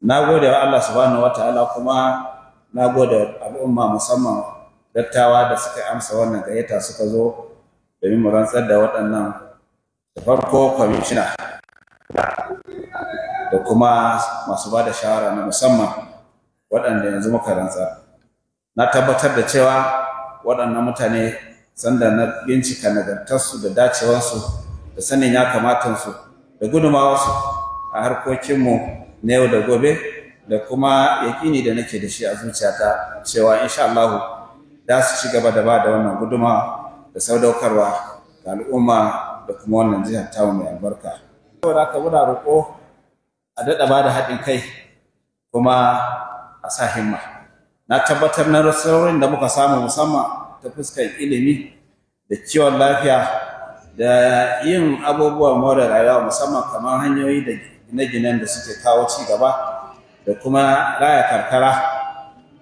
Na gode wa Allah subhanahu wataala, kuma na gode al'umma, musamman dattawa da suka amsa wannan gayyata suka zo domin mu rantsar da waɗannan, da farko kwamishina da kuma masu ba da shawara na musamman waɗanda yanzu muka rantsar. Na tabbatar da cewa waɗannan mutane, sanda na bincika nagartarsu da dacewarsu da sanin ya kamatansu da gudumawarsu a harkokinmu na yau da gobe, da kuma yaƙini da nake da shi a zuciyata cewa insha Allah za su ci gaba da ba da wannan guduma da sadaukarwa ga al'umma da kuma wannan jihar tamu mai albarka. Saboda haka muna roƙo a daɗa ba da haɗin kai kuma a sa himma. Na tabbatar na nasarorin da muka samu, musamman ta fuskar ilimi da kiwon lafiya da yin abubuwan more rayuwa, musamman kamar hanyoyi da gine-ginen da suke kawo ci gaba da kuma raya karkara,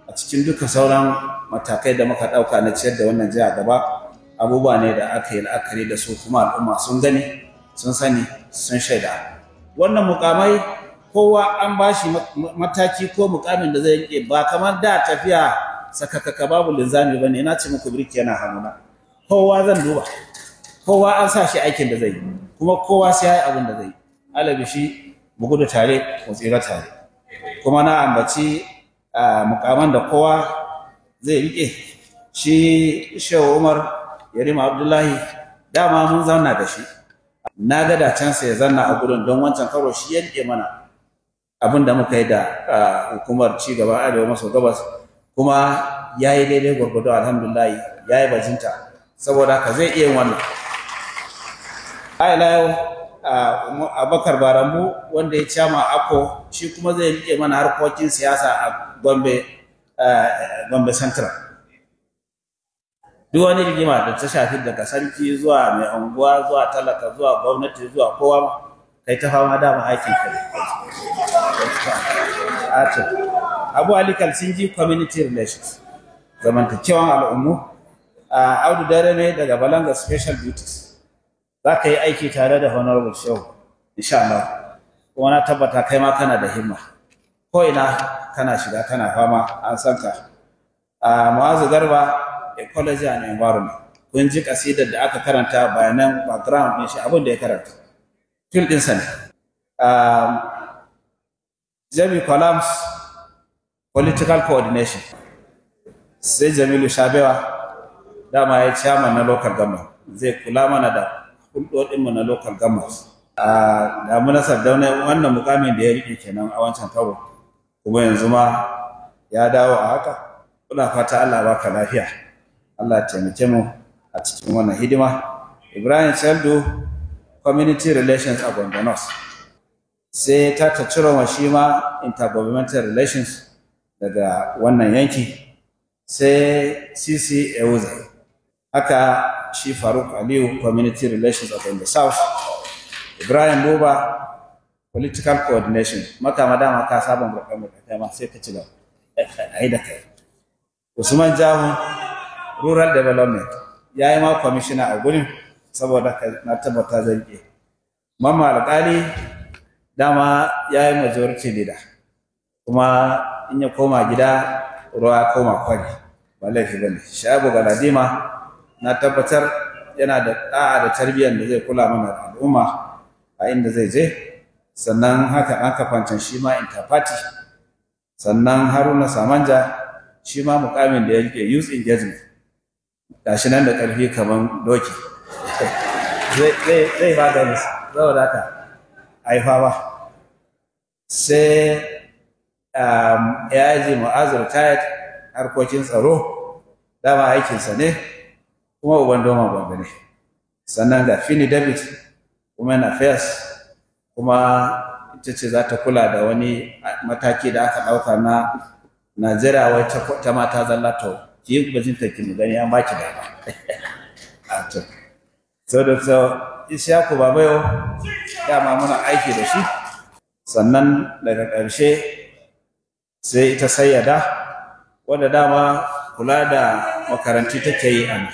a cikin duka sauran matakai da muka ɗauka na ciyar da wannan jiha gaba, abubuwa ne da aka yi la'akari da su, kuma al'umma sun gani, sun sani, sun shaida. Wannan mukamai, kowa an ba shi mataki ko mukamin da zai rike, ba kamar da tafiya sakakaka babu linzami ba ne. Na ce muku birki yana hannuna. Kowa zan duba, kowa an sa shi aikin da zai yi, kuma kowa sai ya yi abin da zai yi. Alabishi mu gudu tare mu tsira tare. Kuma na ambaci mukaman da kowa zai rike. Shi Shehu Umar Yarima Abdullahi, dama mun zauna da shi, na ga dacensa ya zanna a gudun, don wancan karo shi ya rike mana abin da muka yi da hukumar ci gaban Arewa maso Gabas, kuma ya yi daidai gwargwado, alhamdulillah, ya yi bajinta. Saboda haka zai iya wannan. Ila yau, Abubakar Barambu, wanda ya cama ako, shi kuma zai rike mana harkokin siyasa a Gombe Central. Duk wani rigima da ta shafi daga sarki zuwa mai unguwa zuwa talaka zuwa gwamnati zuwa kowa, kai ta fama, dama aikin kai. Abu Ali Kalsinji, community relations, zamantakewan al'ummu. Audu Dare ne daga Balanga, special duties. Za ka yi aiki tare da Honorable Shehu insha Allah, kuma na tabbata kai ma kana da himma, ko ina kana shiga kana fama, an san ka. Mu'azu Garba, ecology and environment. Kun ji kasidar da aka karanta, bayanan background ɗin shi, abin da ya karanta, field ɗinsa ne. Jami Columns, political coordination. Sai Jamilu Shabewa, dama ya chairman na local government, zai kula mana da hulɗoɗinmu na local government. A Damuna Sardauna, wannan mukamin da ya riƙe kenan a wancan karo, kuma yanzu ma ya dawo a haka. Muna fata Allah baka lafiya, Allah ya taimake mu a cikin wannan hidima. Ibrahim Shaldu, community relations a Gombe North. Sai ta Ciroma, shi ma intergovernmental relations daga wannan yanki. Sai CC Ewuze, haka shi Faruk Aliyu, community relations a Gombe South. Ibrahim Buba, political coordination. Makama, dama ka sabon murɗe ma, sai ka ci gaba ai da kai. Usman Jahu, rural development, ya yi ma kwamishina a gurin, saboda na tabbata zai riƙe. Mama Alƙali, dama ya yi majority leader, kuma in ya koma gida ruwa ya koma kwari, ba laifi ba ne. Shabu Galadima, na tabbatar yana da ɗa'a da tarbiyyar da zai kula mana da al'umma a inda zai je. Sannan haka ɗan Kafancan, shi ma interparty. Sannan Haruna Samanja, shi ma mukamin da ya rike youth engagement, gashi nan da ƙarfi kamar doki, zai ba da, saboda haka haifa ba. Sai AIG Mu'azu retired, harkokin tsaro, dama aikinsa ne, kuma uban doma Gombe ne. Sannan ga Fini David, women affairs, kuma ita ce za ta kula da wani mataki da aka ɗauka na Najeriya wai ta mata zalla. To, ki yi bajinta ki mu gani, an baki dama. So da so Ishaku Babayo, dama muna aiki da shi. Sannan daga ƙarshe sai ita Sayyada, wadda dama kula da makaranti take yi a